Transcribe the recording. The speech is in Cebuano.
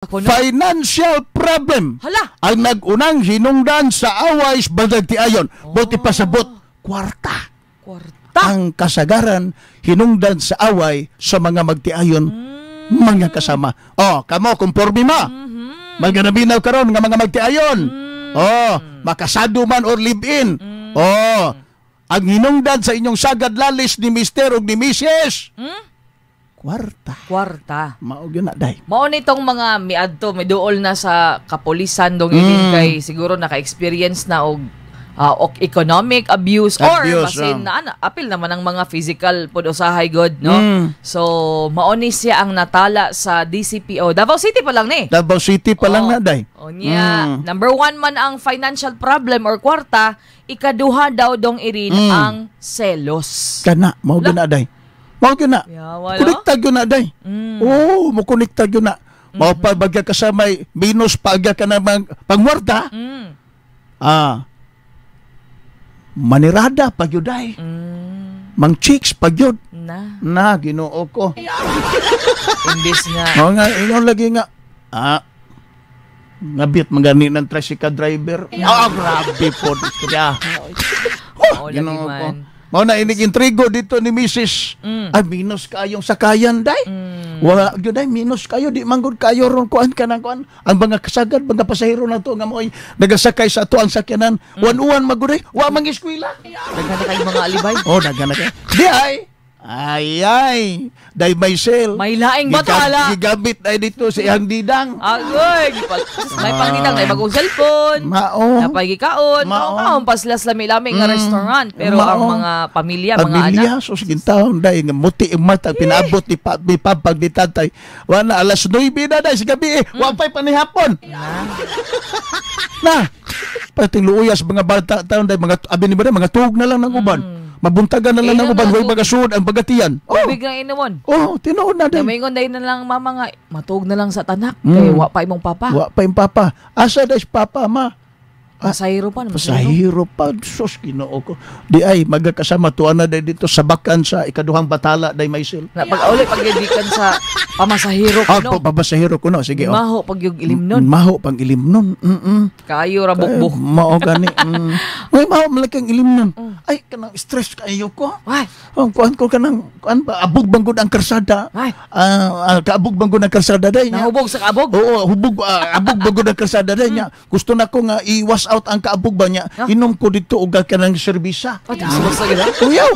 Kuno. Financial problem. Hala. Ang nag-unang hinungdan sa away sa magtiayon. Buti pasabot, kwarta. Kwarta. Ang kasagaran hinungdan sa away sa mga magtiayon, mga kasama. Oh, kamo kumporme ma. Mga naminaw karon nga mga magtiayon. Oh, makasado man or live-in. Oh, ang hinungdan sa inyong sagad lalis ni Mr. ug ni Mrs. Kwarta. Kwarta. Mao gyud na, day. Mao nitong mga miadto miduol na sa kapolisan, dong mm, kay siguro naka-experience na og og economic abuse, or Abuse, basin oh. na ana, apil naman ang mga physical pod usahay god, no? So mao ni siya ang natala sa DCPO Davao City pa lang ni. Davao City pa lang na, day. O niya, number one man ang financial problem or kwarta, ikaduha daw, dong Irin, ang selos. Kana, mao gyud na, day. Mao gyud na. Yawa, no? Konekta gyud na, day. Oo, mo konekta gyud na. Mao pa bagya ka sa may minus pagya ka na pangwarta. Ah. Manirada pa gyud, day. Mang chicks pa gyud. Na, Na, Ginoo ko. Imbis nga Mao nga ingon lagi nga ngabit magani ng tricycle driver. Ah, grabe po. Istorya. Mao lagi Ginoo ko. man. Mao na inig intrigo dito ni Mrs. Ay, minus kayong sakayan, day. Wala gyud, day, minus kayo, di man gud kayo ron kuan ka nang kuan. Ang mga kasagad, mga pasahero na to nga mo'y nagasakay sa ato ang sakyanan. Uwan-uwan magud, day. Wa mang eskwela. Daghan na kayong mga alibay. Oh, daghan na kayo. Di ay. Ay ay, day Maisel. May laing batala. Gigamit ay dito sa iyang didang. Agoy, may pangdidang, may bagong cellphone. Mao. Napay gikaon. Mao. Mao. Kaon pa sila sa lami-lami nga restaurant. Pero Mao. ang mga pamilya, mga Pamilya, anak. Sus, gintaon, day nga muti ang mata pinaabot ni pa, ni papag ni tatay. Wala, alas 9 na, day, sa gabi eh. Wa pa'y panihapon. Na. Pating luuyas mga bata taon, day, mga abi ni ba, mga tuog na lang ng uban. Mabuntagan na lang Eh, ng uban, na, way mga sud ang bagatian. Oh, Tubig nga inumon. Oh, tinuod na, day. Namingon dahil na lang mama nga, matuog na lang sa tanak. Kay wa pa imong papa. Wa pa yung papa. Asa day si papa, ma? Pasahero pa. Pasahero. Pasahero pa. Sus, Ginoo ko. Di ay, magkakasama tuwa na day dito sa bakan sa ikaduhang batala, day Maisel. Na, pag uli, pag gikan sa pamasahero Ah, ko, no. papasahero ko, no. Sige, oh. Maho pag yung ilim nun. Maho pang ilim nun. Kayo ra bukbuk. Ay, mao gani. Ay, maho malaki ang ilim nun. Ay, kanang stress kayo ko. Ay, Oh, kuan ko kanang kuan ba, abog bang gud ang karsada. Ay. Ah, ah, kaabog bang gud ang karsada, day niya. Nahubog sa kaabog. Oo, hubog, abog bang gud ang karsada, day niya. Gusto na ko nga i-wash out ang kaabog ba niya. Ah. Inom ko dito og kanang serbisa. Pati, basta gila. Uyaw.